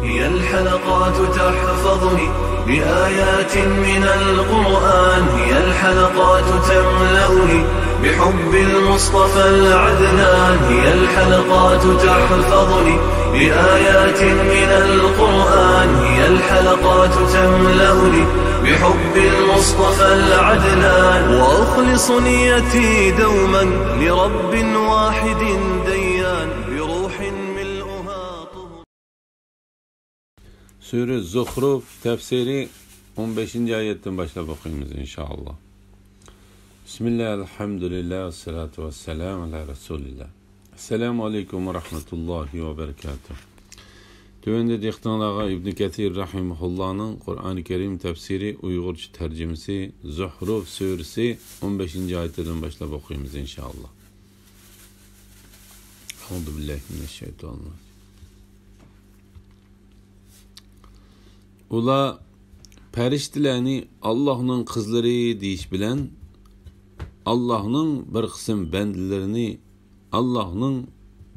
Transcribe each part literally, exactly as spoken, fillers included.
هي الحلقات تحفظني بآيات من القرآن، هي الحلقات تملأني بحب المصطفى العدنان، هي الحلقات تحفظني بآيات من القرآن، هي الحلقات تملأني بحب المصطفى العدنان، وأخلص نيتي دوما لرب واحد ديان، بروح ملؤها طهر. سۈرە زۇخرۇف تەپسىرى ئون بەشىنچى ئايەتتىن باشلاپ ئوقۇيمىز، ئىنشائاللا. بىسمىللا، ئەلھەمدۇلىللا، ۋەسسالاتۇ ۋەسسالامۇ ئەلا رەسۇلىللا. ئەسسالامۇ ئەلەيكۇم ۋە رەھمەتۇللاھى ۋە بەرىكاتۇھ. تۆۋەندە دىققىتىڭلارغا ئىبنى كەسىر رەھىمەھۇللانىڭ قۇرئانى كەرىم تەپسىرى ئۇيغۇرچە تەرجىمىسى زۇھرۇف سۈرىسى ئون بەشىنچى ئايىتىدىن باشلاپ ئوقۇيمىز، ئىنشائاللا. ئەئۇزۇ بىللاھى مىنەششەيتانىر رەجىم. ئۇلار پەرىشتىلەرنى ئاللاھنىڭ قىزلىرى دېيىش بىلەن ئاللاھنىڭ بىر قىسىم بەندىلىرىنى ئاللاھنىڭ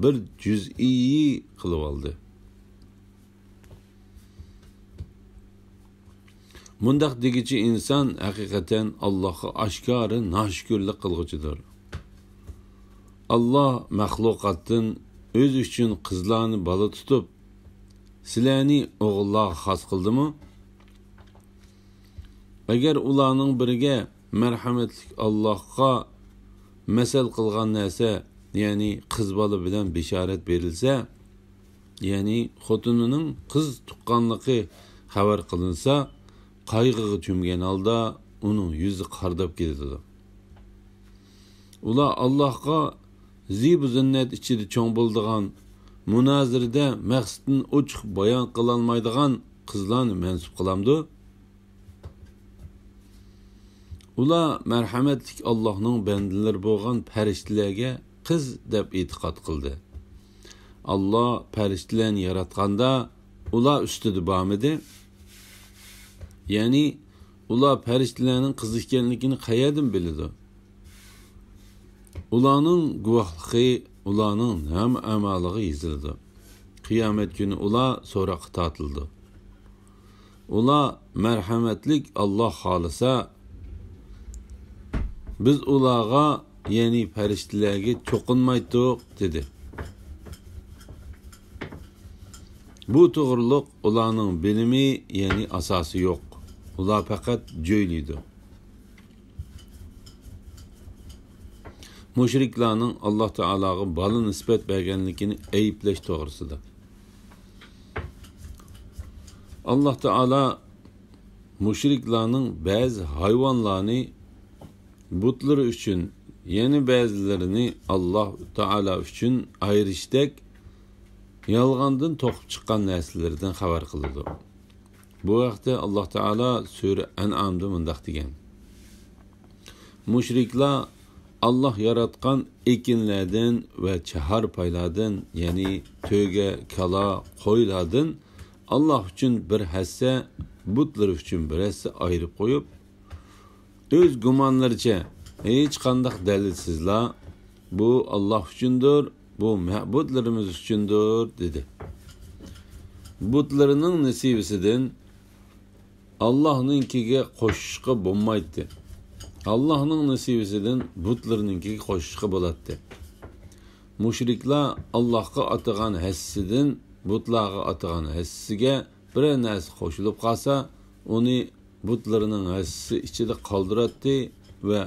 بىر جۈزئىيى قىلىۋالدى. مۇنداق دېگۈچى ئىنسان ھەقىقەتەن ئاللاھقا ئاشكارا ناشۈكۈرلۈك قىلغۇچىدۇر. ئاللاھ مەخلۇقاتتىن ئۆزى ئۈچۈن قىزلارنى بالا تۇتۇپ، سىلەرنى ئوغۇللارغا خاس قىلدىمۇ؟ ئەگەر ئۇلارنىڭ بىرىگە مەرھەمەتلىك ئاللاھقا مەسەل قىلغان نەرسە، يەنى قىز بالا بىلەن بېشارەت بېرىلسە، يەنى خوتۇنىنىڭ قىز تۇغقانلىقى خەۋەر قىلىنسا، قايغىغا چۆمگەن ھالدا ئۇنىڭ يۈزى قارىداپ كېتىدۇ. ئۇلار ئاللاھقا زىبۇ زىننەت ئىچىدە چوڭ بولىدىغان، مۇنازىرىدە مەقسىتىنى ئوچۇق بايان قىلالمايدىغان قىزلارنى مەنسۇپ قىلامدۇ؟ ئۇلار مەرھەمەتلىك ئاللاھنىڭ بەندىلىرى بولغان پەرىشتىلەرگە قىز دەپ ئېتىقاد قىلدى. ئاللاھ پەرىشتىلەرنى ياراتقاندا ئۇلار ئۈستىدە بارمىدى؟ يەنى ئۇلار پەرىشتىلەرنىڭ قىز ئىكەنلىكىنى قەيەردىن بىلىدۇ؟ ئۇلارنىڭ گۇۋاھلىقى ئۇلارنىڭ نامە ئەمالىغا يېزىلىدۇ. قىيامەت كۈنى ئۇلار سوراققا تارتىلىدۇ. ئۇلار مەرھەمەتلىك ئاللاھ خالىسا، بىز ئۇلارغا، يەنى پەرىشتىلەرگە چوقۇنمايتتۇق، دېدى. بۇ توغرۇلۇق ئۇلارنىڭ بىلىمى، يەنى ئاساسى يوق. ئۇلار پەقەت جۆيلىيدۇ. مۇشرىكلارنىڭ ئاللاھ تائالاغا بالا نىسبەت بەرگەنلىكىنى ئەيىبلەش توغرىسىدا. ئاللاھ تائالا مۇشرىكلارنىڭ بەزى ھايۋانلارنى بۇتلىرى ئۈچۈن، يەنە بەزىلىرىنى ئاللاھ تائالا ئۈچۈن ئايرىشتەك يالغاندىن توقۇپ چىققان نەرسىلىرىدىن خەۋەر قىلىدۇ. بۇ ھەقتە ئاللاھ تائالا سۈرە ئەنئامدا مۇنداق دېگەن: مۇشرىكلار ئاللاھ ياراتقان ئېكىنلەردىن ۋە چاھارپايلاردىن، يەنى تۆگە، كالا، قويلاردىن ئاللاھ ئۈچۈن بىر ھەسسە، بۇتلىرى ئۈچۈن بىر ھەسسە ئايرىپ قويۇپ، ئۆز گۇمانلىرىچە ھېچقانداق دەلىلسىزلا، بۇ ئاللاھ ئۈچۈندۇر، بۇ مەبۇدلىرىمىز ئۈچۈندۇر، دېدى. بۇتلىرىنىڭ نېسىۋىسىدىن ئاللاھنىڭكىگە قوشۇشقا بولمايتتى. ئاللاھنىڭ نېسىۋىسىدىن بۇتلىرىنىڭكىگە قوشۇشقا بولاتتى. مۇشرىكلار ئاللاھقا ئاتىغان ھەسسىدىن بۇتلارغا ئاتىغان ھەسسىگە بىرەر نەرسە قوشۇلۇپ قالسا، ئۇنى بۇتلىرىنىڭ ھەسسىسى ئىچىدە قالدۇراتتى ۋە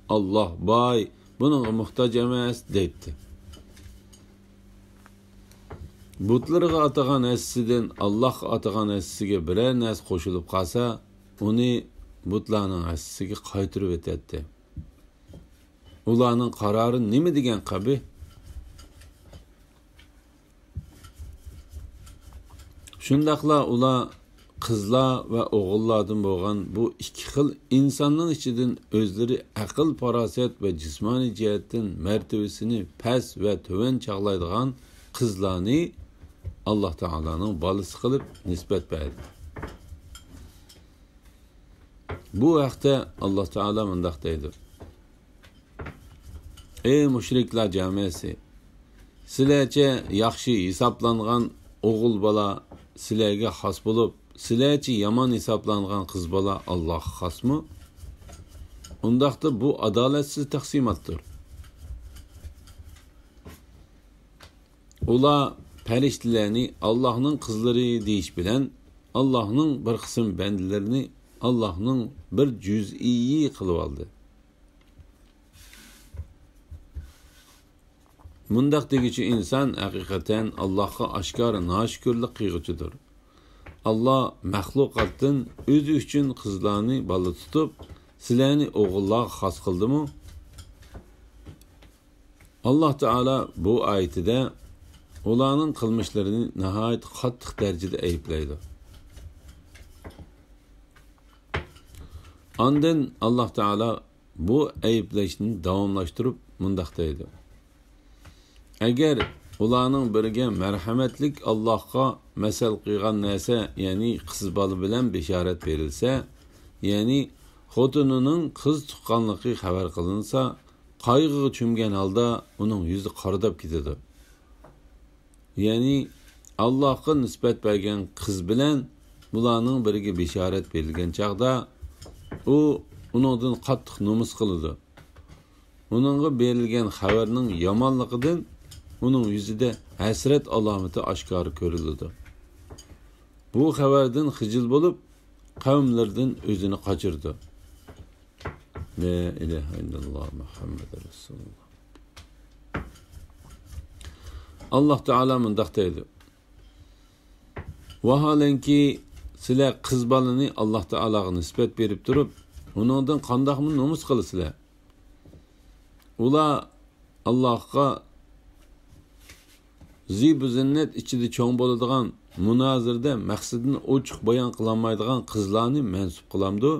«ئاللاھ باي، بۇنىڭغا موھتاج ئەمەس» دەيتتى. بۇتلىرىغا ئاتىغان ھەسسىدىن ئاللاھقا ئاتىغان ھەسسىگە بىرەر نەرسە قوشۇلۇپ قالسا، ئۇنى بۇتلارنىڭ ھەسسىسىگە قايتۇرۇۋېتەتتى. ئۇلارنىڭ قارارى نېمە دېگەن قەبىھ! شۇنداقلا ئۇلار قىزلار ۋە ئوغۇللاردىن بولغان بۇ ئىككى خىل ئىنساننىڭ ئىچىدىن ئۆزلىرى ئەقىل-پاراسەت ۋە جىسمانىي جەھەتتىن مەرتىۋىسىنى پەس ۋە تۆۋەن چاغلايدىغان قىزلارنى ئاللاھ تائالانىڭ بالىسى قىلىپ نىسبەت بەردى. بۇ ھەقتە ئاللاھ تائالا مۇنداق دەيدۇ: ئەي مۇشرىكلار جامەسى! سىلەرچە ياخشى ھېسابلانغان ئوغۇل بالا، سىلەرگە خاس بولۇپ، سىلەرچە يامان ھېسابلانغان قىز بالا ئاللاھقا خاسمۇ؟ ئۇنداقتا بۇ ئادالەتسىز تەقسىماتتۇر. ئۇلار پەرىشتىلەرنى ئاللاھنىڭ قىزلىرى دېيىش بىلەن ئاللاھنىڭ بىر قىسىم بەندىلىرىنى ئاللاھنىڭ بىر جۈزئىيى قىلىۋالدى. مۇنداق دېگۈچى ئىنسان ھەقىقەتەن ئاللاھقا ئاشكارا ناشۈكۈرلۈك قىلغۇچىدۇر. ئاللاھ مەخلۇقاتتىن ئۆزى ئۈچۈن قىزلارنى بالا تۇتۇپ، سىلەرنى ئوغۇللارغا خاس قىلدىمۇ؟ ئاللاھ تائالا بۇ ئايىتىدە ئۇلارنىڭ قىلمىشلىرىنى ناھايىتى قاتتىق دەرىجىدە ئەيىبلەيدۇ. ئاندىن ئاللاھ تائالا بۇ ئەيىبلەشنى داۋاملاشتۇرۇپ مۇنداق دەيدۇ: ئەگەر ئۇلارنىڭ بىرىگە مەرھەمەتلىك ئاللاھقا مەسەل قىلغان نەرسە، يەنى قىز بالا بىلەن بېشارەت بېرىلسە، يەنى خوتۇنىنىڭ قىز تۇغقانلىقى خەۋەر قىلىنسا، قايغىغا چۆمگەن ھالدا ئۇنىڭ يۈزى قارىداپ كېتىدۇ. يەنى ئاللاھقا نىسبەت بەرگەن قىز بىلەن بۇلارنىڭ بىرىگە بېشارەت بېرىلگەن چاغدا، ئۇ ئۇنىڭدىن قاتتىق نومۇس قىلىدۇ. ئۇنىڭغا بېرىلگەن خەۋەرنىڭ يامانلىقىدىن ئۇنىڭ يۈزىدە ھەسرەت ئالامىتى ئاشكارا كۆرۈلىدۇ. بۇ خەۋەردىن خىجىل بولۇپ، قەۋملىرىدىن ئۆزىنى قاچۇرىدۇ. لا ئىلاھە ئىللاللا مۇھەممەد رەسۇلۇللا. ئاللاھ تائالا مۇنداق دەيدۇ: ۋاھالەنكى، سىلەر قىز بالىنى ئاللاھ تائالاغا نىسبەت بېرىپ تۇرۇپ، ئۇنىڭدىن قانداقمۇ نومۇس قىلىسىلەر؟ ئۇلار ئاللاھقا زىبۇ زىننەت ئىچىدە چوڭ بولىدىغان، مۇنازىرىدە مەقسىتىنى ئوچۇق بايان قىلالمايدىغان قىزلارنى مەنسۇپ قىلامدۇ؟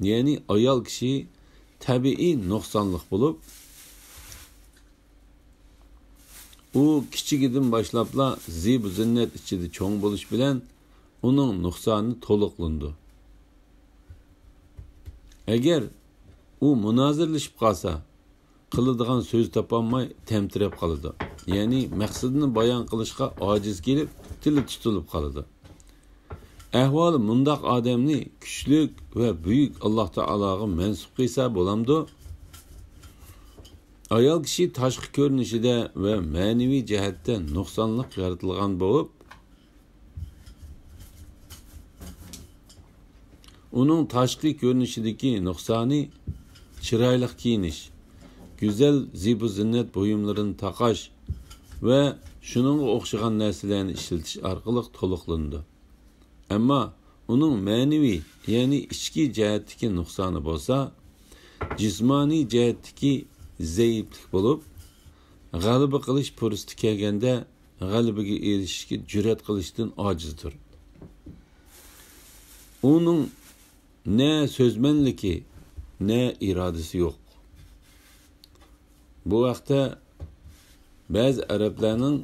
يەنى ئايال كىشى تەبىئىي نۇقسانلىق بولۇپ، ئۇ كىچىكىدىن باشلاپلا زىبۇ زىننەت ئىچىدە چوڭ بولۇش بىلەن ئۇنىڭ نۇقسانى تولۇقلىنىدۇ. ئەگەر ئۇ مۇنازىرىلىشىپ قالسا، قىلىدىغان سۆز تاپالماي تەمتىرەپ قالىدۇ. يەنى مەقسىتىنى بايان قىلىشقا ئاجىز كېلىپ، تىلى تۇتۇلۇپ قالىدۇ. ئەھۋالى مۇنداق ئادەمنى كۈچلۈك ۋە بۈيۈك ئاللاھ تائالاغا مەنسۇپ قىلسا بولامدۇ؟ ئايال كىشى تاشقى كۆرۈنۈشىدە ۋە مەنىۋى جەھەتتە نۇقسانلىق يارىتىلغان بولۇپ، ئۇنىڭ تاشقى كۆرۈنۈشىدىكى نۇقسانى چىرايلىق كىيىنىش، گۈزەل زىبۇ زىننەت بۇيۇملىرىنى تاقاش ۋە شۇنىڭغا ئوخشىغان نەرسىلەرنى ئىشلىتىش ئارقىلىق تولۇقلىنىدۇ. ئەمما ئۇنىڭ مەنىۋى، يەنى ئىچكى جەھەتتىكى نۇقسانى بولسا، جىسمانىي جەھەتتىكى زەئىپلىك بولۇپ، غەلىبە قىلىش پۇرسىتى كەلگەندە غەلىبىگە ئېرىشىشكە جۈرئەت قىلىشتىن ئاجىزدۇر. ئۇنىڭ نە سۆزمەنلىكى، نە ئىرادىسى يوق. بۇ ھەقتە بەزى ئەرەبلەرنىڭ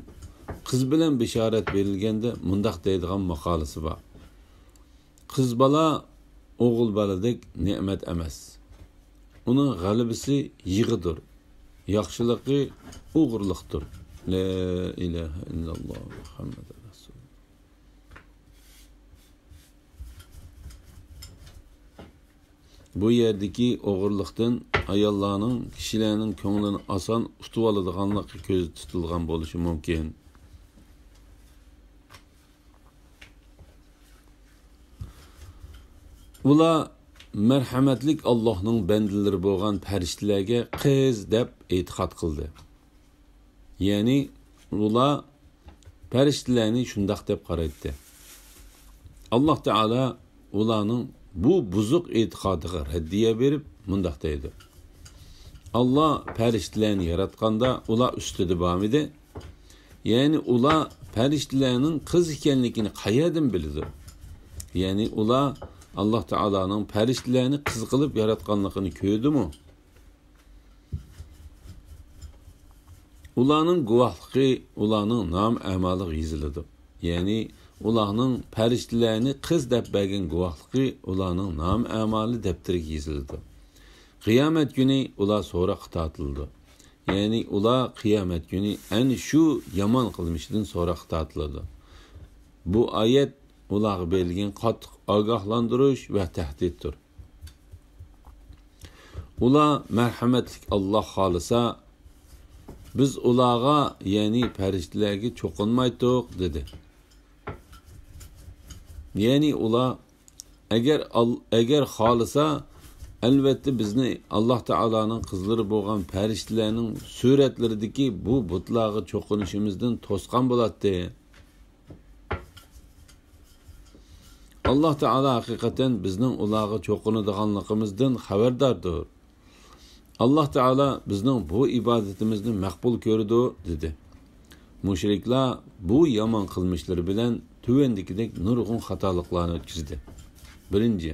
قىز بىلەن بېشارەت بېرىلگەندە مۇنداق دەيدىغان ماقالىسى بار: قىز بالا ئوغۇل بالىدەك نېمەت ئەمەس. ئۇنىڭ غەلىبىسى يىغىدۇر، ياخشىلىقى ئوغرىلىقتۇر. لا ئىلاھە ئىللاللا مۇھەممەد رەسۇل. بۇ يەردىكى ئوغرىلىقتىن ئاياللارنىڭ كىشىلەرنىڭ كۆڭلىنى ئاسان ئۇتۇۋالىدىغانلىقى كۆزدە تۇتۇلغان بولۇشى مۇمكىن. ئۇلار مەرھەمەتلىك ئاللاھنىڭ بەندىلىرى بولغان پەرىشتىلەرگە قىز دەپ ئېتىقاد قىلدى. يەنى ئۇلار پەرىشتىلەرنى شۇنداق دەپ قارايتتى. ئاللاھ تائالا ئۇلارنىڭ بۇ بۇزۇق ئېتىقادىغا رەددىيە بېرىپ مۇنداق دەيدۇ: ئاللاھ پەرىشتىلەرنى ياراتقاندا ئۇلار ئۈستىدە بارمىدى؟ يەنى ئۇلار پەرىشتىلەرنىڭ قىز ئىكەنلىكىنى قەيەردىن بىلىدۇ؟ يەنى ئۇلار ئاللاھ تائالانىڭ پەرىشتىلەرنى قىز قىلىپ ياراتقانلىقىنى كۆردىمۇ؟ ئۇلارنىڭ گۇۋاھلىقى ئۇلارنىڭ نامە ئەمالىغا يېزىلىدۇ. يەنى ئۇلارنىڭ پەرىشتىلەرنى قىز دەپ بەرگەن گۇۋاھلىقى ئۇلارنىڭ نامە ئەمالى دەپتىرىگە يېزىلىدۇ. قىيامەت كۈنى ئۇلار سوراققا تارتىلىدۇ. يەنى ئۇلار قىيامەت كۈنى ئەنە شۇ يامان قىلمىشىدىن سوراققا تارتىلىدۇ. بۇ ئايەت ئۇلارغا بېرىلگەن قاتتىق ئاگاھلاندۇرۇش ۋە تەھدىتتۇر. ئۇلار، مەرھەمەتلىك ئاللاھ خالىسا، بىز ئۇلارغا، يەنى پەرىشتىلەرگە چوقۇنمايتتۇق، دېدى. يەنى ئۇلار، ئەگەر ئال-، ئەگەر خالىسا، ئەلۋەتتە بىزنى ئاللاھ تائالانىڭ قىزلىرى بولغان پەرىشتىلەرنىڭ سۈرەتلىرىدىكى بۇ بۇتلارغا چوقۇنۇشىمىزدىن توسقان بولاتتى. ئاللاھ تائالا ھەقىقەتەن بىزنىڭ ئۇلارغا چوقۇنىدىغانلىقىمىزدىن خەۋەرداردۇر. ئاللاھ تائالا بىزنىڭ بۇ ئىبادىتىمىزنى مەقبۇل كۆرىدۇ، دېدى. مۇشرىكلار بۇ يامان قىلمىشلىرى بىلەن تۆۋەندىكىدەك نۇرغۇن خاتالىقلارنى ئۆتكۈزدى. بىرىنچى،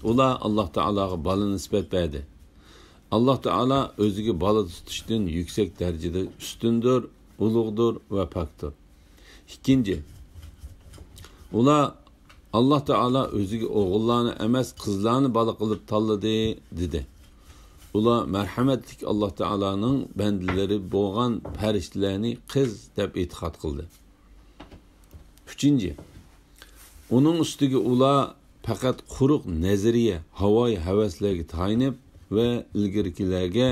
ئۇلار ئاللاھ تائالاغا بالا نىسبەت بەردى. ئاللاھ تائالا ئۆزىگە بالا تۇتۇشتىن يۈكسەك دەرىجىدە ئۈستۈندۇر، ئۇلۇغدۇر ۋە پاكتۇر. ئىككىنچى، ئۇلار ئاللاھ تائالا ئۆزىگە ئوغۇللارنى ئەمەس، قىزلارنى بالا قىلىپ تاللىدى، دېدى. ئۇلار مەرھەمەتلىك ئاللاھ تائالانىڭ بەندىلىرى بولغان پەرىشتىلەرنى قىز دەپ ئېتىقاد قىلدى. ئۈچىنچى، ئۇنىڭ ئۈستىگە ئۇلار پەقەت قۇرۇق نەزەرىيە، ھاۋايى ھەۋەسلەرگە تايىنىپ ۋە ئىلگىرىكىلەرگە،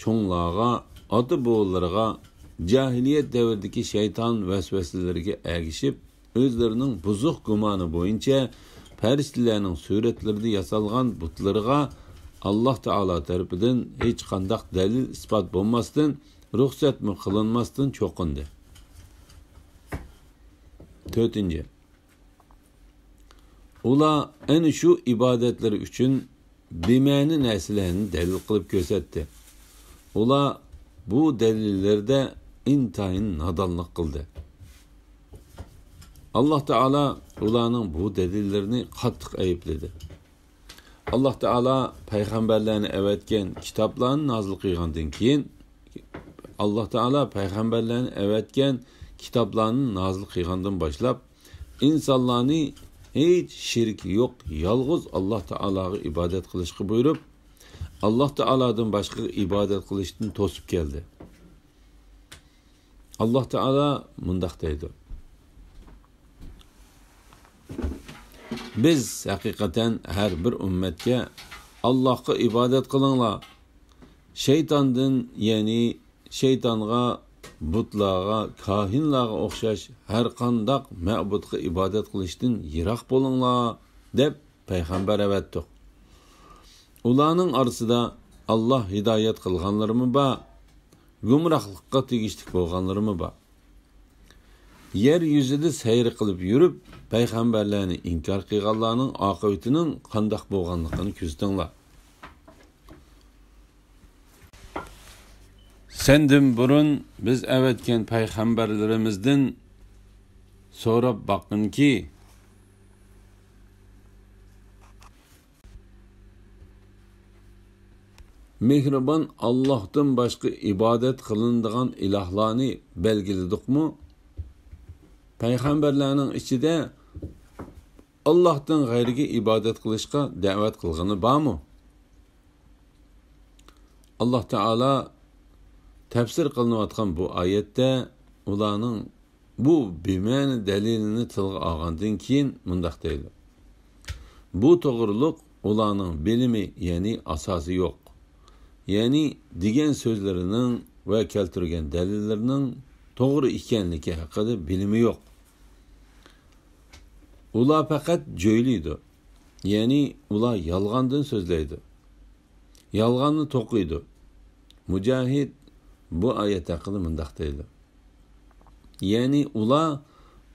چوڭلارغا، ئاتا-بوۋىلىرىغا، جاھىلىيەت دەۋرىدىكى شەيتان ۋەسۋەسىلىرىگە ئەگىشىپ، ئۆزلىرىنىڭ بۇزۇق گۇمانى بويىچە پەرىشتىلەرنىڭ سۈرەتلىرىدە ياسالغان بۇتلىرىغا ئاللاھ تائالا تەرىپىدىن ھېچقانداق دەلىل-ئىسپات بولماستىن، رۇخسەتمۇ قىلىنماستىن چوقۇندى. تۆتىنچى، ئۇلار ئەنە شۇ ئىبادەتلىرى ئۈچۈن بىمەنە نەرسىلەرنى دەلىل قىلىپ كۆرسەتتى. ئۇلار بۇ دەلىللىرىدە ئىنتايىن نادانلىق قىلدى. ئاللاھ تائالا ئۇلارنىڭ بۇ دەلىللىرىنى قاتتىق ئەيىبلىدى. ئاللاھ تائالا پەيغەمبەرلەرنى ئەۋەتكەن، كىتابلارنى نازىل قىلغاندىن كېيىن، ئاللاھ تائالا پەيغەمبەرلەرنى ئەۋەتكەن، كىتابلارنى نازىل قىلغاندىن باشلاپ، ئىنسانلارنى ھېچ شېرىكى يوق، يالغۇز ئاللاھ تائالاغا ئىبادەت قىلىشقا بۇيرۇپ، ئاللاھ تائالادىن باشقىغا ئىبادەت قىلىشتىن توسۇپ كەلدى. ئاللاھ تائالا مۇنداق دەيدۇ: بىز ھەقىقەتەن ھەر بىر ئۈممەتكە، ئاللاھقا ئىبادەت قىلىڭلار، شەيتاندىن، يەنى شەيتانغا، بۇتلارغا، كاھىنلارغا ئوخشاش ھەر قانداق مەبۇدقا ئىبادەت قىلىشتىن يىراق بولۇڭلار، دەپ پەيغەمبەر ئەۋەتتۇق. ئۇلارنىڭ ئارىسىدا ئاللاھ ھىدايەت قىلغانلىرىمۇ بار، گۇمراھلىققا تېگىشلىك بولغانلىرىمۇ بار. يەر يۈزىدە سەير قىلىپ يۈرۈپ، پەيغەمبەرلەرنى ئىنكار قىلغانلارنىڭ ئاقىۋىتىنىڭ قانداق بولغانلىقىنى كۆزىتىڭلار. سەندىن بۇرۇن بىز ئەۋەتكەن پەيغەمبەرلىرىمىزدىن سوراپ باققىنكى، مېھرىبان ئاللاھتىن باشقا ئىبادەت قىلىنىدىغان ئىلاھلارنى بەلگىلىدۇقمۇ؟ پەيغەمبەرلەرنىڭ ئىچىدە ئاللاھتىن غەيرىگە ئىبادەت قىلىشقا دەۋەت قىلغىنى بارمۇ؟ ئاللاھ تائالا تەپسىر قىلىنىۋاتقان بۇ ئايەتتە ئۇلارنىڭ بۇ بىمەنە دەلىلىنى تىلغا ئالغاندىن كېيىن مۇنداق دەيدۇ: بۇ توغرۇلۇق ئۇلارنىڭ بىلىمى، يەنى ئاساسى يوق. يەنى دېگەن سۆزلىرىنىڭ ۋە كەلتۈرگەن دەلىللىرىنىڭ توغرا ئىكەنلىكى ھەققىدە بىلىمى يوق. ئۇلار پەقەت جۆيلەيدۇ. يەنى ئۇلار يالغاندىن سۆزلەيدۇ. يالغاننى توقۇيدۇ. مۇجاھىد بۇ ئايەت ھەققىدە مۇنداق دەيدۇ: يەنى ئۇلار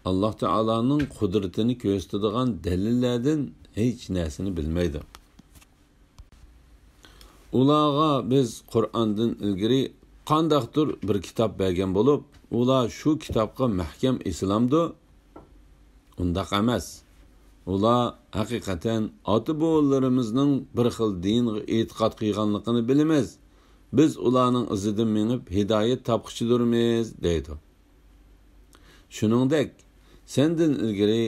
ئاللاھ تائالانىڭ قۇدرىتىنى كۆرسىتىدىغان دەلىللەردىن ھېچ نەرسىنى بىلمەيدۇ. ئۇلارغا بىز قۇرئاندىن ئىلگىرى قانداقتۇر بىر كىتاب بەرگەن بولۇپ، ئۇلار شۇ كىتابقا مەھكەم ئېسىلامدۇ؟ ئۇنداق ئەمەس. ئۇلار ھەقىقەتەن ئاتا-بوۋىلىرىمىزنىڭ بىر خىل دىنغا ئېتىقاد قىلغانلىقىنى بىلىمىز. بىز ئۇلارنىڭ ئىزىدىن مېڭىپ ھىدايەت تاپقۇچىدۇرمىز، دەيدۇ. شۇنىڭدەك، سەندىن ئىلگىرى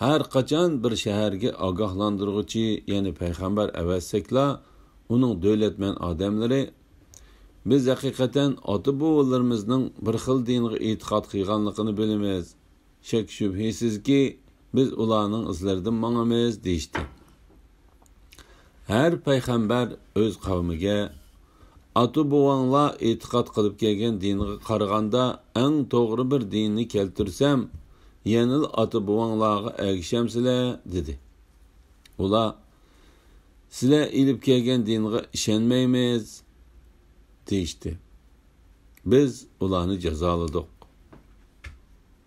ھەر قاچان بىر شەھەرگە ئاگاھلاندۇرغۇچى، يەنى پەيغەمبەر ئەۋەتسەكلا، ئۇنىڭ دۆلەتمەن ئادەملىرى، بىز ھەقىقەتەن ئاتا-بوۋىلىرىمىزنىڭ بىر خىل دىنغا ئېتىقاد قىلغانلىقىنى بىلىمىز. شەك-شۈبھىسىزكى، بىز ئۇلارنىڭ ئىزلىرىدىن ماڭىمىز دېيىشتى. ھەر پەيغەمبەر ئۆز قەۋمىگە، «ئاتا-بوۋاڭلار ئېتىقاد قىلىپ كەلگەن دىنغا قارىغاندا ئەڭ توغرا بىر دىننى كەلتۈرسەم، يەنىلا ئاتا-بوۋاڭلارغا ئەگىشەمسىلەر؟» دېدى. ئۇلار، «سىلەر ئېلىپ كەلگەن دىنغا ئىشەنمەيمىز» دېيىشتى. بىز ئۇلارنى جازالىدۇق.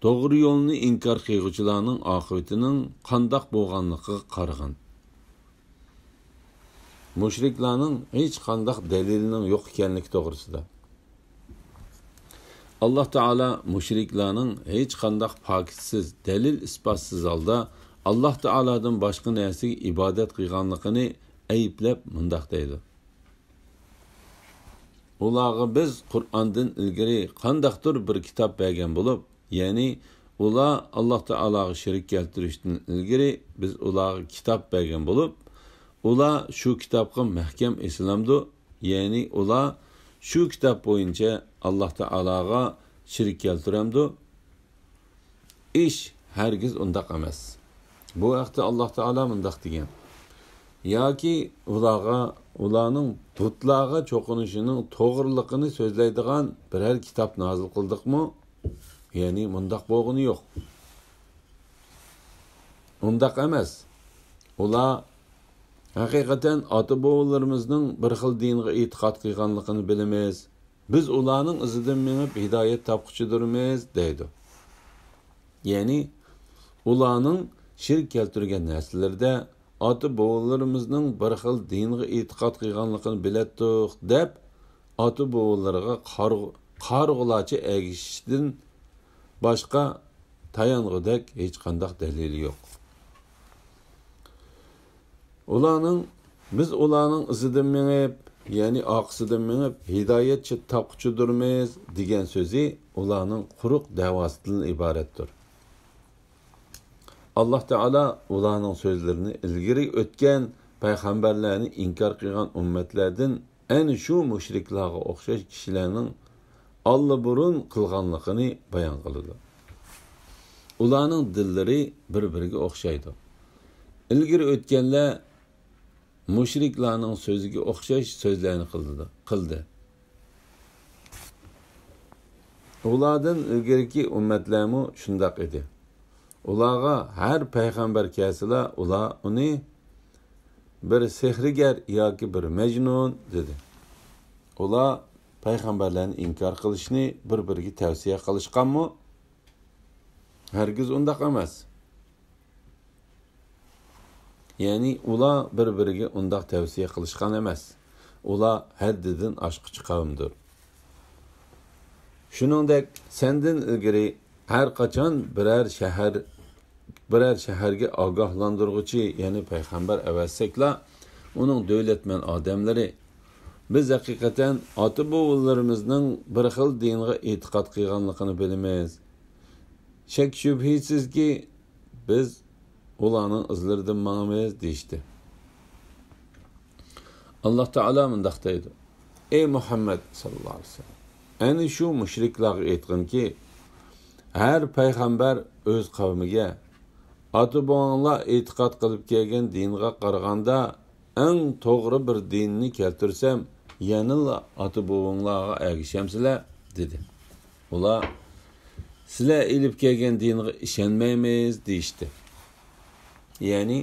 توغرا يولنى ئىنكار قىلغۇچىلارنىڭ ئاقىۋىتىنىڭ قانداق بولغانلىقىغا قارىغىن. مۇشرىكلارنىڭ ھېچقانداق دەلىلىنىڭ يوق ئىكەنلىكى توغرىسىدا. ئاللاھ تائالا مۇشرىكلارنىڭ ھېچقانداق پاكىتسىز، دەلىل-ئىسپاتسىز ھالدا ئاللاھ تائالادىن باشقا نەرسىگە ئىبادەت قىلغانلىقىنى ئەيىبلەپ مۇنداق دەيدۇ: ئۇلارغا بىز قۇرئاندىن ئىلگىرى قانداقتۇر بىر كىتاب بەرگەن بولۇپ، يەنى ئۇلار ئاللاھ تائالاغا شېرىك كەلتۈرۈشتىن ئىلگىرى بىز ئۇلارغا كىتاب بەرگەن بولۇپ، ئۇلار شۇ كىتابقا مەھكەم ئېسىلامدۇ؟ يەنى ئۇلار شۇ كىتاب بويىچە ئاللاھ تائالاغا شېرىك كەلتۈرەمدۇ؟ ئىش ھەرگىز ئۇنداق ئەمەس. بۇ ھەقتە ئاللاھ تائالا مۇنداق دېگەن: ياكى ئۇلارغا، ئۇلارنىڭ بۇتلارغا چوقۇنۇشىنىڭ توغرىلىقىنى سۆزلەيدىغان بىرەر كىتاب نازىل قىلدۇقمۇ؟ يەنى مۇنداق بولغىنى يوق. ئۇنداق ئەمەس. ئۇلار، ھەقىقەتەن ئاتا-بوۋىلىرىمىزنىڭ بىر خىل دىنغا ئېتىقاد قىلغانلىقىنى بىلىمىز. بىز ئۇلارنىڭ ئىزىدىن مېڭىپ ھىدايەت تاپقۇچىدۇرمىز دەيدۇ. يەنى ئۇلارنىڭ شىرك كەلتۈرگەن نەرسىلىرىدە ئاتا-بوۋىلىرىمىزنىڭ بىر خىل دىنغا ئېتىقاد قىلغانلىقىنى بىلەتتۇق دەپ، ئاتا-بوۋىلىرىغا قارىغۇ-، قارىغۇلارچە ئەگىشىشتىن باشقا تايانغۇدەك ھېچقانداق دەلىلى يوق. ئۇلارنىڭ، بىز ئۇلارنىڭ ئىزىدىن مېڭىپ، يەنى ئارقىسىدىن مېڭىپ، ھىدايەت چىت تاپقۇچىدۇرمىز دېگەن سۆزى ئۇلارنىڭ قۇرۇق دەۋاسىدىن ئىبارەتتۇر. ئاللاھ تائالا ئۇلارنىڭ سۆزلىرىنى ئىلگىرى ئۆتكەن پەيغەمبەرلەرنى ئىنكار قىلغان ئۈممەتلەردىن ئەنە شۇ مۇشرىكلارغا ئوخشاش كىشىلەرنىڭ ئاللىبۇرۇن قىلغانلىقىنى بايان قىلىدۇ. ئۇلارنىڭ دىللىرى بىر-بىرىگە ئوخشايدۇ. ئىلگىرى ئۆتكەنلەر مۇشرىكلارنىڭ سۆزىگە ئوخشاش سۆزلەرنى قىلدى، قىلدى. ئۇلاردىن ئىلگىرىكى ئۈممەتلەرمۇ شۇنداق ئىدى. ئۇلارغا ھەر پەيغەمبەر كەلسىلا، ئۇلار ئۇنى بىر سېھىرگەر ياكى بىر مەجنۇن دېدى. ئۇلار پەيغەمبەرلەرنى ئىنكار قىلىشنى بىر-بىرىگە تەۋسىيە قىلىشقانمۇ؟ ھەرگىز ئۇنداق ئەمەس. يەنى ئۇلار بىر-بىرىگە ئۇنداق تەۋسىيە قىلىشقان ئەمەس. ئۇلار ھەددىدىن ئاشقۇچى قەۋمدۇر. شۇنىڭدەك سەندىن ئىلگىرى ھەر قاچان بىرەر شەھەر، بىرەر شەھەرگە ئاگاھلاندۇرغۇچى، يەنى پەيغەمبەر ئەۋەتسەكلا، ئۇنىڭ دۆلەتمەن ئادەملىرى، بىز ھەقىقەتەن ئاتا-بوۋىلىرىمىزنىڭ بىر خىل دىنغا ئېتىقاد قىلغانلىقىنى بىلىمىز. شەك-شۈبھىسىزكى، بىز ئۇلارنىڭ ئىزلىرىدىن ماڭىمىز دېيىشتى. ئاللاھ تائالا مۇنداق دەيدۇ: ئەي مۇھەممەد ساللاللاھۇ ئەلەيھى ۋەسەللەم، ئەنە شۇ مۇشرىكلارغا ئېيتقىنكى، ھەر پەيغەمبەر ئۆز قەۋمىگە، ئاتا-بوۋاڭلار ئېتىقاد قىلىپ كەلگەن دىنغا قارىغاندا، ئەڭ توغرا بىر دىننى كەلتۈرسەم، يەنىلا ئاتا-بوۋاڭلارغا ئەگىشەمسىلەر؟ دېدى. ئۇلار، سىلەر ئېلىپ كەلگەن دىنغا ئىشەنمەيمىز، دېيىشتى. يەنى،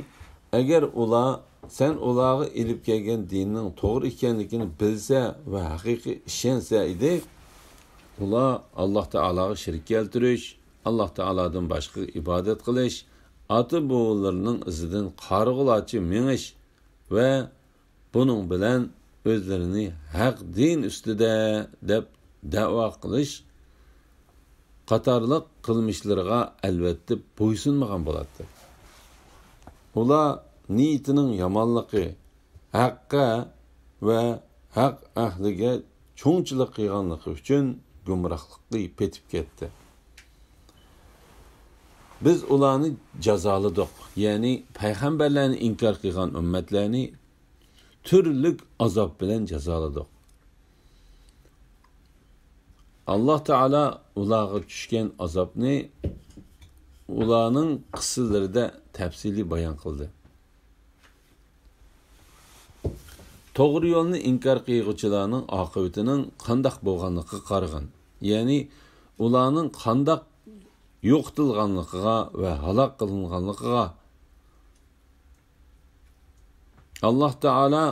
ئەگەر ئۇلار، سەن ئۇلارغا ئېلىپ كەلگەن دىننىڭ توغرا ئىكەنلىكىنى بىلسە ۋە ھەقىقىي ئىشەنسە ئىدى، ئۇلار ئاللاھ تائالاغا شېرىك كەلتۈرۈش، ئاللاھ تائالادىن باشقىغا ئىبادەت قىلىش، ئاتا-بوۋىلىرىنىڭ ئىزىدىن قارىغۇلارچە مېڭىش ۋە بۇنىڭ بىلەن ئۆزلىرىنى ھەق دىن ئۈستىدە دەپ دەۋا قىلىش قاتارلىق قىلمىشلىرىغا ئەلۋەتتە بويسۇنمىغان بولاتتى. ئۇلار نىيىتىنىڭ يامانلىقى، ھەققە ۋە ھەق ئەھلىگە چوڭچىلىق قىلغانلىقى ئۈچۈن گۇمراھلىققا پېتىپ كەتتى. بىز ئۇلارنى جازالىدۇق، يەنى پەيغەمبەرلەرنى ئىنكار قىلغان ئۈممەتلەرنى تۈرلۈك ئازاب بىلەن جازالىدۇق. ئاللاھ تائالا ئۇلارغا چۈشكەن ئازابنى ئۇلارنىڭ قىسسىلىرىدە تەپسىلىي بايان قىلدى. توغرا يولنى ئىنكار قىلغۇچىلارنىڭ ئاقىۋىتىنىڭ قانداق بولغانلىقىغا قارىغىن. يەنى ئۇلارنىڭ قانداق يوقىتىلغانلىقىغا ۋە ھالاك قىلىنغانلىقىغا، ئاللاھ تائالا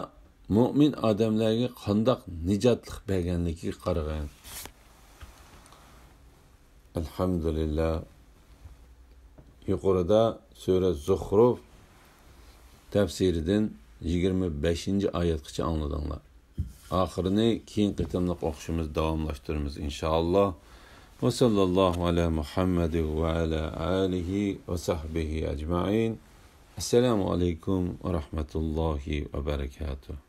مۆمىن ئادەملەرگە قانداق نىجاتلىق بەرگەنلىكىگە قارىغىن. ئەلھەمدۇلىللا. يۇقىرىدا سۈرە زۇخرۇف تەپسىرىدىن يىگىرمە بەشىنچى ئايەتكىچە ئاڭلىدىڭلار. ئاخىرىنى كېيىن قېتىملىق ئوقۇشىمىز داۋاملاشتۇرىمىز، ئىنشائاللا. ۋە ساللاللاھۇ ئەلا مۇھەممەد ۋە ئەلا ئالىھى ۋە سەھبىھى ئەجمەئىن. ئەسسالامۇ ئەلەيكۇم ۋە رەھمەتۇللاھى ۋە بەرەكاتۇھ.